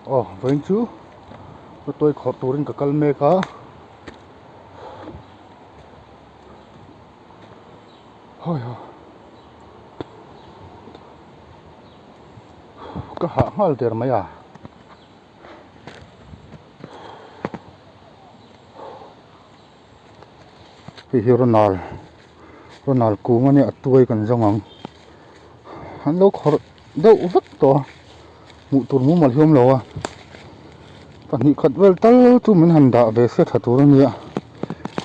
Aw vawiin chu rawtuai khawrh turin ka kal mek a hawi haw ka hah nghal der mai a. Hei hi Ronald Ronald kung ania a tuai kan zawng ang an lo khawrh deuh vek tawh a hmuh tur mumal hi a awm lo a pahnih khat vel tal chu min han dah ve se tha tur ania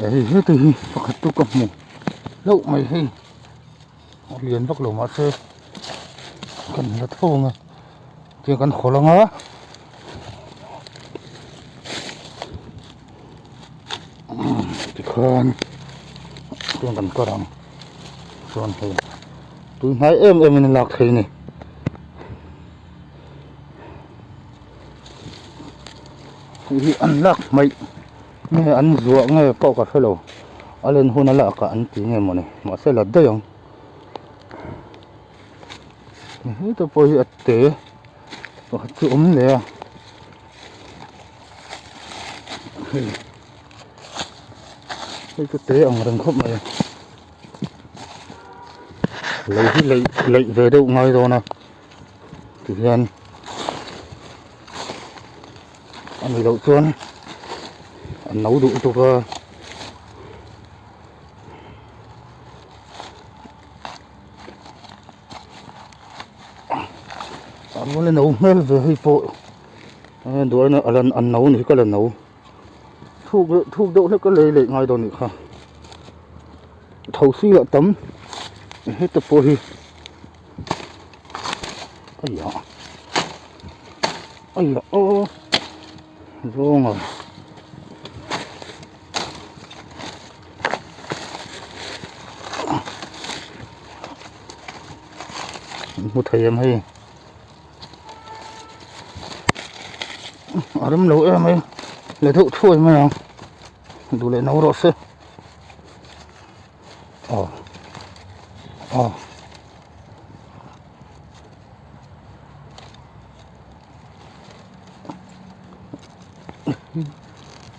hei heti hi pakhat chu ka hmu hlauh mai hei a lian vak lo mahse kan la tho ang a tiang kan haw lang a. Tikhan chuan kan kar ang chuan hei tui hnai em em in a lak thei a ni. Hei hi an lak hmaih nge an zuah nge pawh ka hrelo a len hun a lak ah an ti nge mawni mahse la daih ang heta pawh hi a te pakhat chu awm leh a. Hei hei chu te ang reng khawp mai lei hi leih leih ve deuh ngai dawn a tihian a nih loh chuan a no duh lutuk a. A rual a no hmel ve hei pawh duaina a lan an no ni ka la no thuk deuh thuk deuh hlek a lei leh ngai dawn nih kha thosi lah tam heta pawh hi aiah aiah aw zawnga. Hmu thei em hei a rem lo em mai la deuh thuai mai ang duh leh no rawh se aw aw.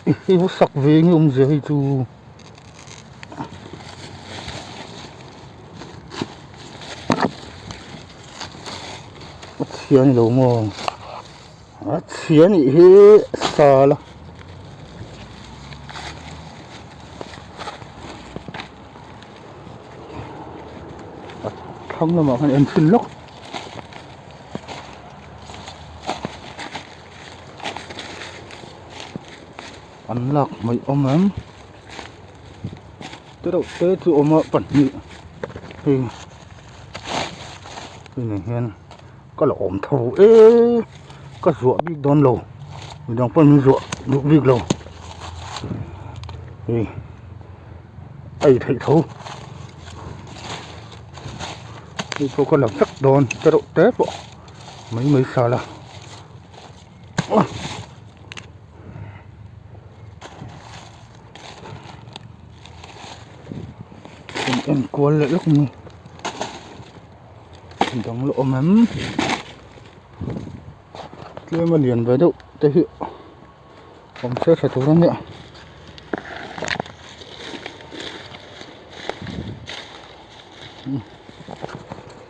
Hei hi sak ve nge awmzia hei chu a chhia ani lo maw a chhia anih hi sal a. A thlang lamah khan en chhin lawk. An lak hmaih awm em te reuh te chu awm a pahnih hei hei nen hian ka la awm tho e ka zuah bik dawn lo midang pawh min zuah duh bik lo hei a ei theih tho hei pawh ka la vek dawn te reuh te pawh mai mai sal a kan en kual leh lawk mai dang la awm em tlem a lian ve deuh te hi awm se tha tur a nia.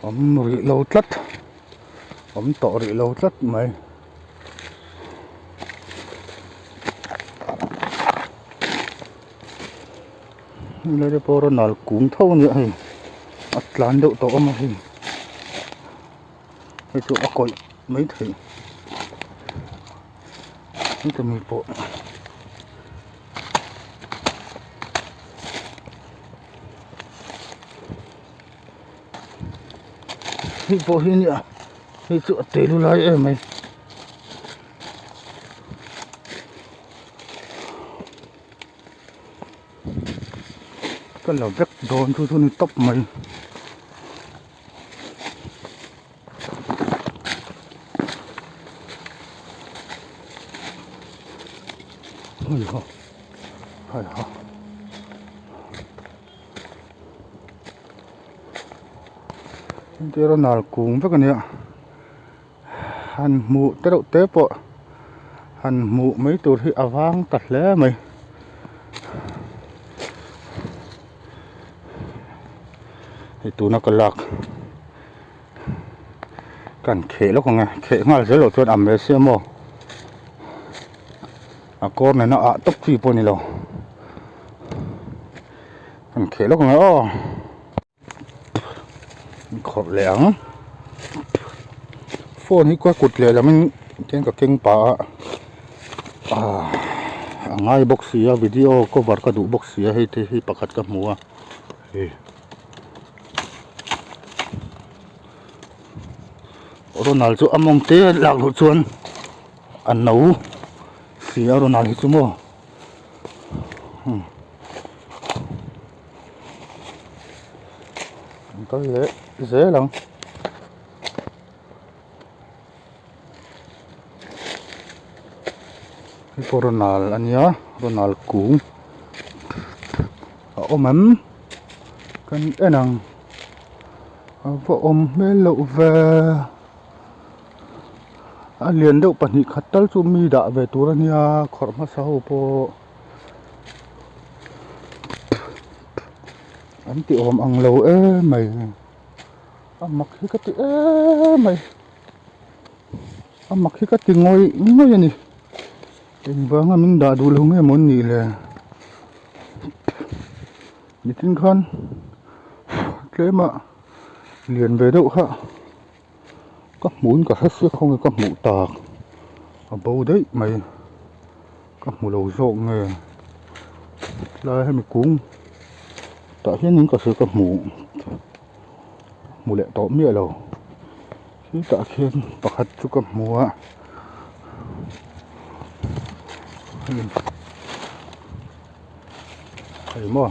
Awm rih lo tlat awm tawh rih lo tlat mai. Helai te pawh rawn kung tho a nia hei a tlan deuh tawh awm a hei hei chu a kawih maithei heta mi pawh. Hei pawh hi nia hei chu a telu lai em mai ka la vek dawn chu chu ni tawp mai. Hei ha hei ha. Entir a nal kung vek a nia han hmuh te reuh te pawh. Han hmuh mai tur hi a vang ta hle mai. Hei tuna ka lak kan kheh lawk ang e kheh nghal zel loh chuan a mel sia maw a kawr nena ah tawp chi pawh a ni lo kan kheh lawk ang e aw. Khawrh leh ang phone hi ka kut leh lam in tihian ka keng pah a ah a ngai bawk si a video cover ka duh bawk si a hei te hi pakhat ka hmu a hei Ronald chu a mawng te lak loh chuan a no si a Ronald hi chu maw. An kal leh zel ang. Hei pawh ronald a nia ronald kung a awm em kan en ang a va awm hmel loh ve a lian deuh pahnih khat tal chu mi dah ve tur a nia khawrh hmasa ho pawh. An ti awm ang lo em mai a mak hi ka ti em mai a mak hi ka ti ngawih ngawih a ni engvanga min dah duh lo nge maw an nih le nitin khan tlema lian ve deuh kha ka hmuhin ka hre sia khawnge ka hmuh tak a bo daih mai ka hmu lo zawk nge tlai hemi kung tah hianin ka hria ka hmu hmu leh tawh miah lo khitah khian pakhat chu ka hmu a hei maw.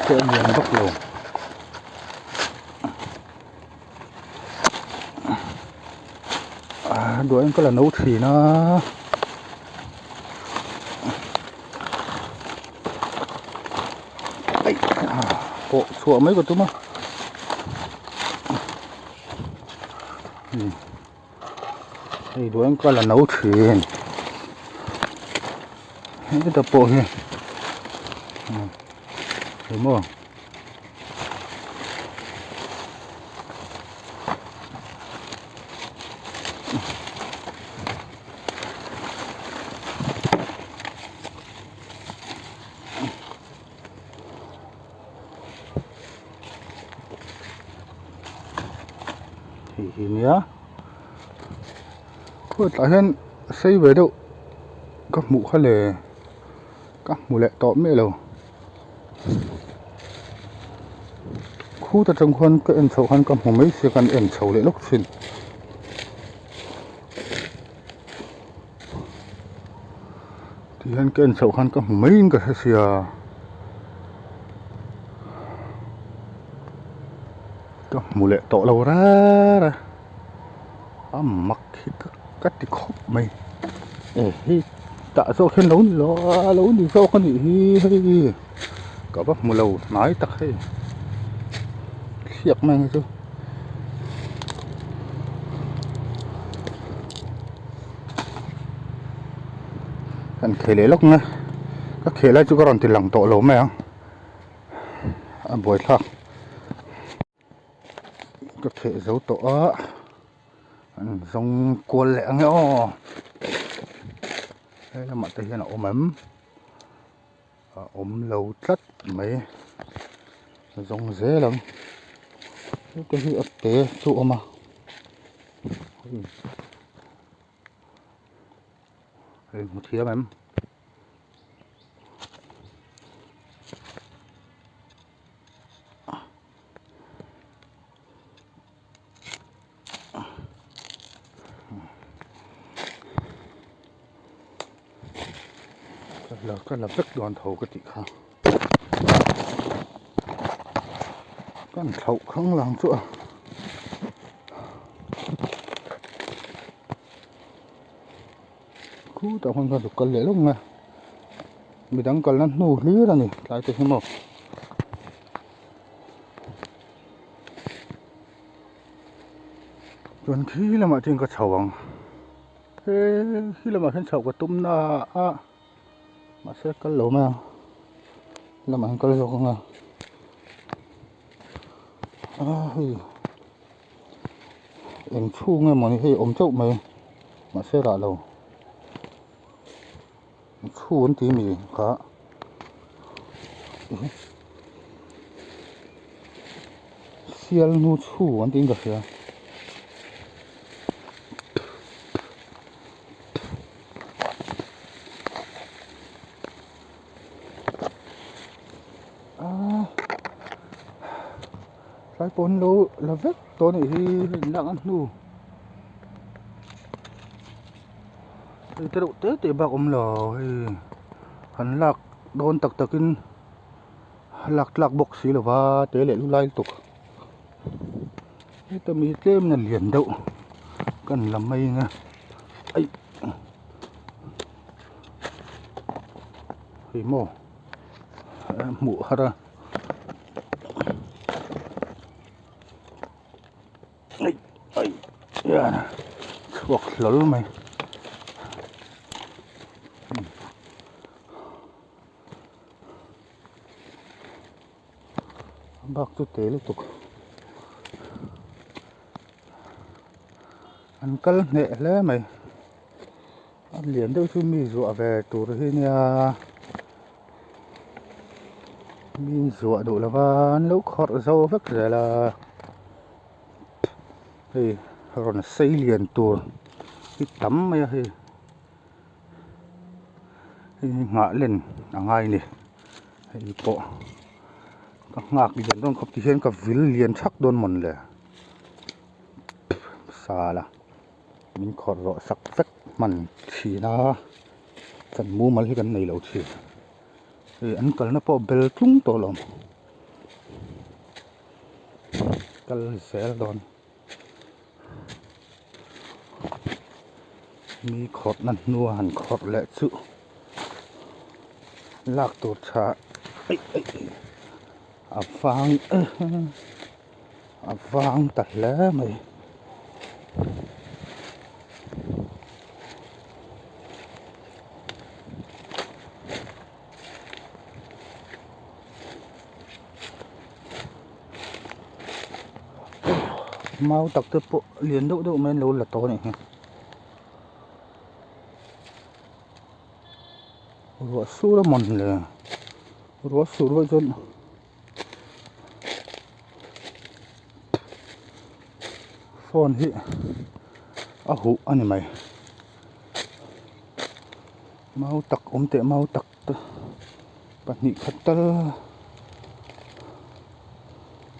Pawh a lian vak lo ah duahin ka la no thin a aih pawh chhuah mai ka tum a hei duahin ka la no thin heta pawh hi hei maw hei hi nia khuatah hian sei ve deuh ka hmuh kha le ka hmu leh tawh miah lo khut atang khuan ka en chhoh khan ka hmu mai sia kan en chho leh lawk thin. Tihian ka en chhoh khan ka hmu maiin ka hre sia ka hmu leh tawh lo rara a mak hi ka ti khawp mai e hei tah zawk hian lo ni lo a lo ni zawk a nih hi hei ka va hmu lo hnai tak hei thliak mai ang chu. Kan khel leh lawk ang a ka khel lai chu ka rawn ti lang tawh lo mai ang a buaithlak ka kheh zo tawh a an zawng kual leh ang e aw he lamah te hian a awm em a awm lo tlat mai zawng zel ang heta hi a te chu a awm a. Hei hmu thiam em? Ka la ka la vek dawn tho ka tih kha. Kan thlauh khang lang chu a. Khutah khuan ka zuk kal leh lawk mai a midang kalna hnu hlir a ni tlai te hi maw. Chuan khi lamah chuan ka chho ang. He hi lamah hian chhoh ka tum na a mahse kal lo mai ang lamah hian kal zawk ang a a hei eng chhung emaw ni hei awm teuh mai mahse rah lo chhu an ti mi kha sial nu chhu an tiin ka hria. Tlai pawh an lo la vek tawh a nih hi hei lak a hnu hei te reuh te te bak awm lo hei han lak dawn tak tak in lak tlak bawk si lo va te leh lu lai lutuk heta mi tlem in a lian deuh kan la mai ang a aih hei maw hmuh har a. Chhuak hlawl mai a bak chu te lutuk an kal hneh hle mai a lian deuh chu mi zuah ve tur hi nia mi zuah duh lova an lo khawrh zo vek zel a hei rawn sei lian tur hi tam mai a hei hei hi nghah len a ngai a ni hei pawh ka nghak lian dawn khawp ti hian ka vil lian thak dawn mawn le sala. Min khawrh rawh sak vek hman thin a kan mumal hi kan nei lo thin hei an kalna pawh bel tlung tawh lo kal zel dawn mi khawrhna hnua han khawrh leh chu lak tur tha aih aih a vang a vang ta hle mai. Mau tak te pawh lian deuh deuh mai an lo la tawh a nih hi. Ruah sur a mawn le ruah sur vaih chuan. Phone hi a huh a ni mai mau tak awm teh mau tak te pahnih khat tal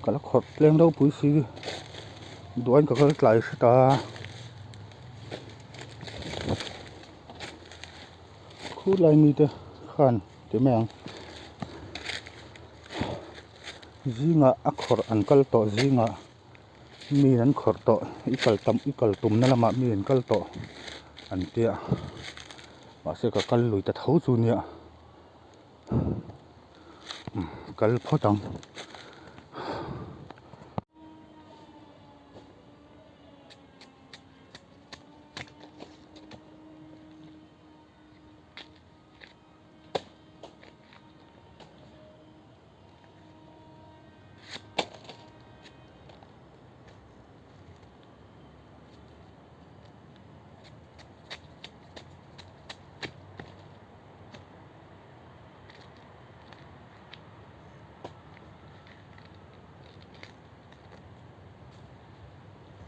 ka la khawrh tlem ropui si duain ka kal tlai hret a khulai mite khan ti mai ang. Zingah a khawrh an kal tawh zingah mi an khawrh tawh i kal tam i kal tumna lamah mi an kal tawh an tia mahse ka kal lui ta tho chu nia kal phawt ang.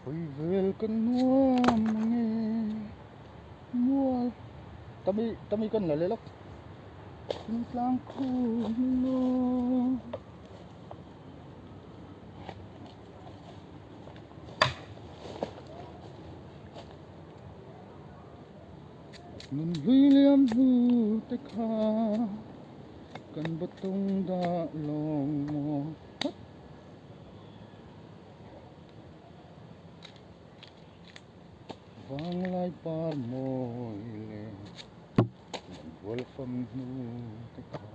Hawi vel ka nuam nge mual tami tami kan la leh lawk thingtlang khum maw. Nun hlui liam hnu te kha kan batawng dah lawng maw. Vanglai par mawi leh lambual fam hnu te kha.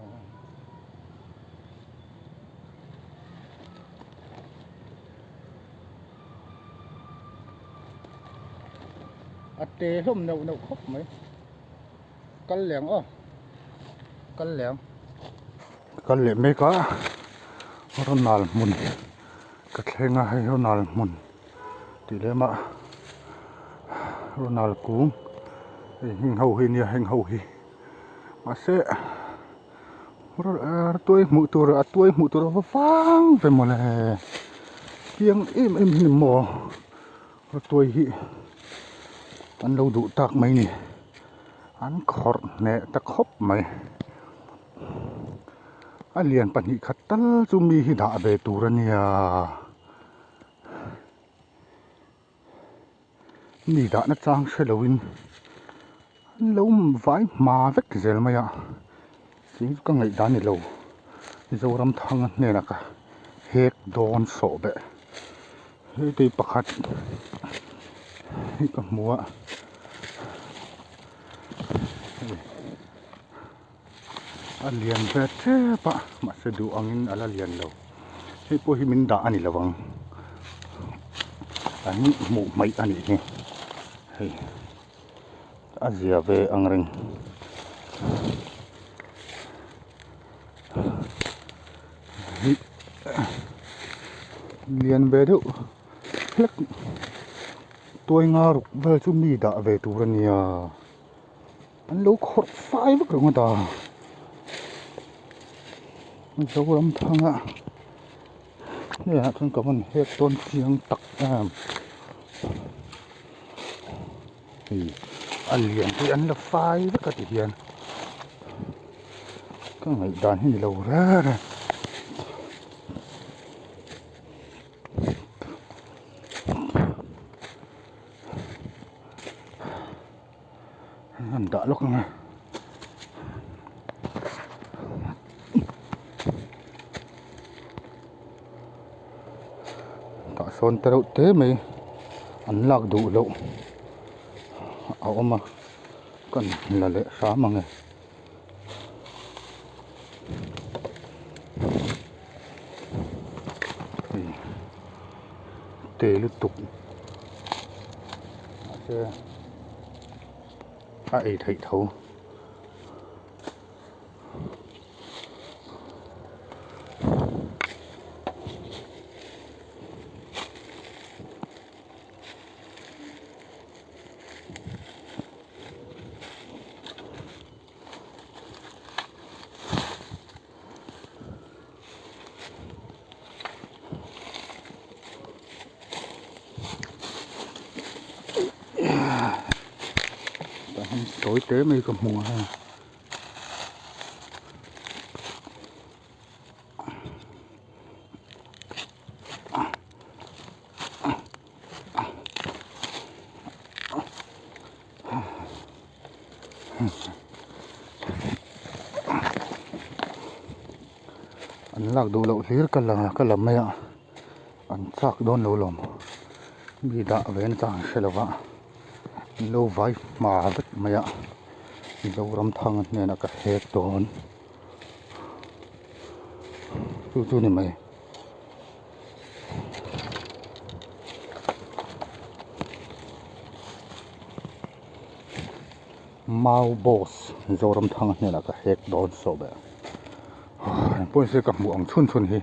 A te hlawm neuh neuh khawp mai. Kal leh ang aw. Kal leh ang. Kal leh mek a Ronald hmun ka thleng a hei Ronald hmun tih lem ah Ronald kung hei heng ho hi nia heng ho hi mahse tuai hmuh tur a tuai hmuh tur a va vang ve mawle chiang em em hi ni maw tuai hi an lo duh tak mai ni an khawrh hneh ta khawp mai a lian pahnih khat tal chu mi hi dah ve tur a nia. Mi dahna chang hre loin an lo vai hma vek zel mai a tin ka ngaihdan ni lo Zoramthanga hnenah ka hek dawn sawh beh hei tui pakhat hi ka hmu a a lian ve tep a mahse duh angin a la lian lo hei pawh hi min dah a ni lo ang an hmuh hmaih a nih hi hei a zia ve ang reng hi lian ve deuh hlek tuai nga ruk vel chu mi dah ve tur a nia. An lo khawrh fai vek ringawt a Zoramthanga hnenah chuan ka van hek dawn chiang tak em hei a lian te an la fai vek a ti hian ka ngaihdan hi ni lo reng reng. An dah lawk ang a. Tah sawn te reuh te mai an lak duh loh a awm a kan la leh hram ang e. Hei te lutuk mahse a ei theih tho. Tah hian tawi te mai ka hmu a. An lak duh loh hlir ka la ka la mai a an chak dawn lo lawm mi dah ve na chang hre lova an lo vai hma vek mai a Zoramthanga hnenah ka hek dawn chu chu ni mai. Mau boss Zoramthanga hnenah ka hek dawn sawh ber engpawh nise ka hmuh ang chhun chhun hi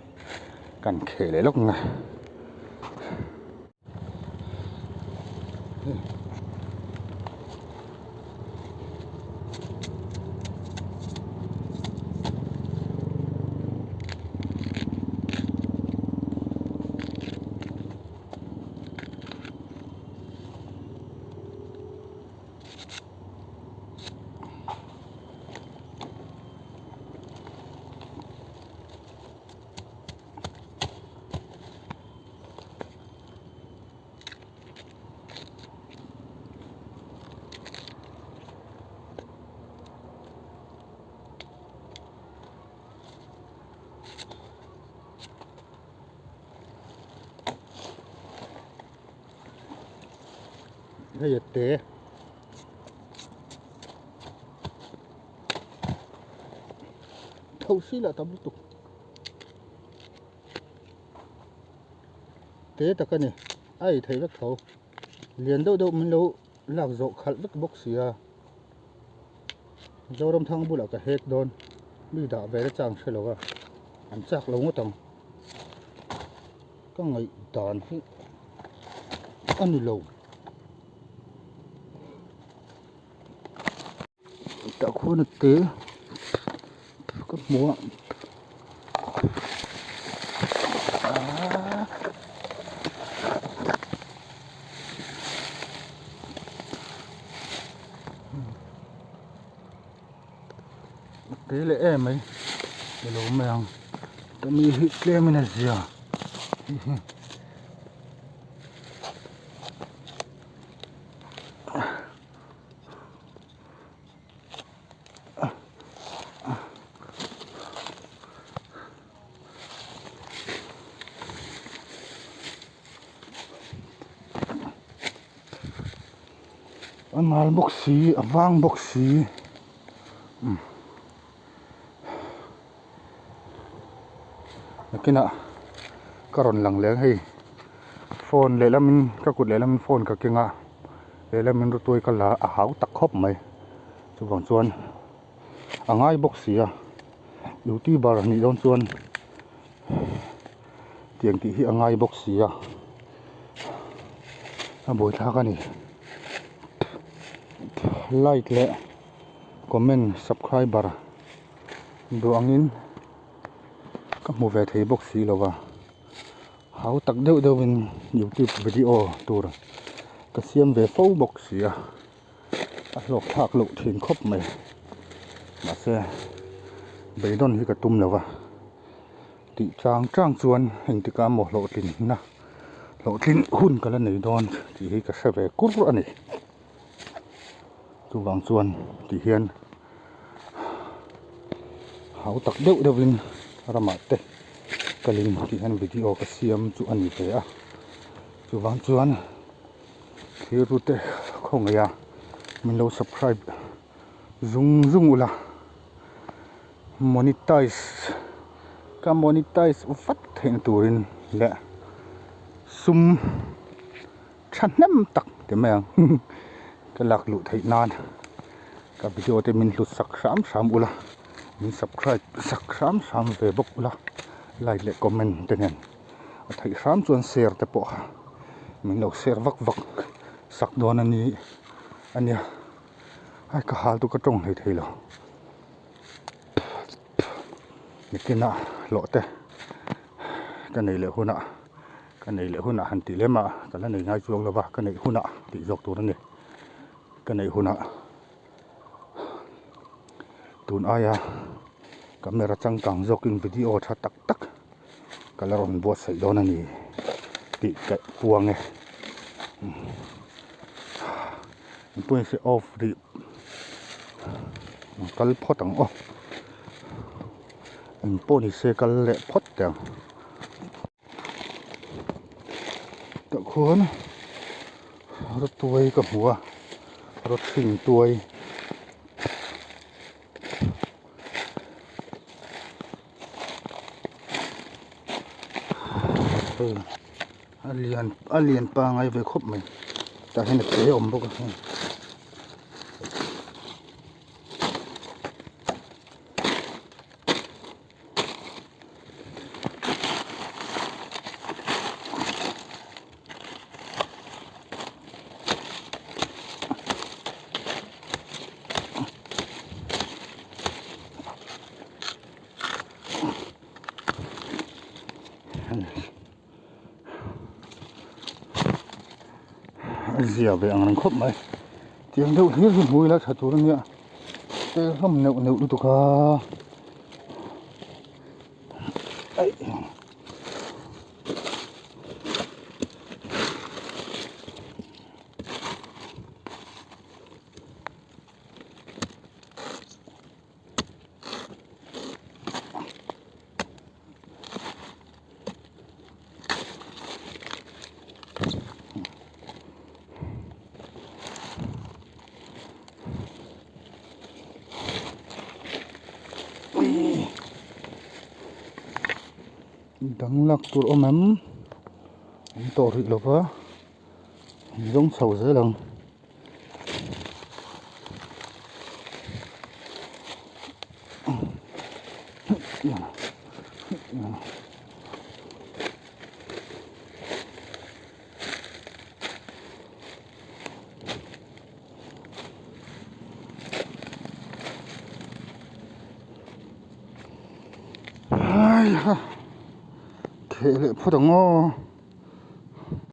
kan kheh leh lawk ang e. Hei a te. Tho si lah tam lutuk. Te tak a ni. A ei theih vek tho. Lian deuh deuh min lo. lak zawh khalh vek bawk si a. Zoramthang bulah ka hek dawn mi dah ve la chang hre lo a an chak lo ngawt ang ka ngaih dan hi a ni lo. Tah khuan a te ka hmu a. A te leh em mai ni lo mai ang ka mi hi tlem in a zia hihi. A nal bawk si a vang bawk si umm nakinah ka rawn lang leh ang hei phone lehlamin ka kut lehlamin phone ka keng a lehlamin rutuai ka la a hau tak khawp mai chuvang chuan a ngai bawk si a youtuber nih dawn chuan tiang tih hi a ngai bawk si a a buaithlak a ni like leh comment subscriber duh angin ka hmu ve thei bawk si lo va hau tak deuh deuh in youtube video tur ka siam ve fo bawk si a. A hlawk thlak loh thin khawp mai mahse beidawn hi ka tum lo va tih chang chang chuan engtikah emaw hlawhtlin na hlawhtlin hun ka la nei dawn tih hi ka hre ve kur a ni chuvang chuan ti hian hau tak deuh deuh in ramah te kalin ti hian video ka siam chu a ni ve a chuvang chuan. Thirute te khawngaih a min lo subscribe zung zung ula monetize ka monetize vat theihna turin leh sum thahnem tak ti mai ang ka lak luh theih nan ka video te min hlut sak hram hram ula min subscribe sak hram hram ve bawk ula like leh comment te nen. A theih hram chuan share te pawh kha min lo share vak vak sak dawn a ni a nia ai ka hal chu ka tawng hlei thei lo nikinah hlawh te ka nei leh hunah ka nei leh hunah han tih lem a ka la nei ngai chuang lo va ka neih hunah tih zawk tur a ni ka neih hunah. Tun aia camera changkang zawkin video tha tak tak ka la rawn buatsaih dawn a ni tih ka puang e. Engpawh nise off rih kal phawt ang aw. Engpawh nise kal leh phawt teh ang. Tah khuan rawtuai ka hmu a rawthring tuai hei a lian a lian pangai ve khawp mai tah hian a te a awm bawk a hei. A zia ve ang reng khawp mai tiang deuh hlir hi hmu ila tha tur a nia te hlawm neuh neuh lutuk a. Dang lak tur awm em an tawh rih lo va an zawng chho zel ang. Hai ha theh leh phawt ang aw.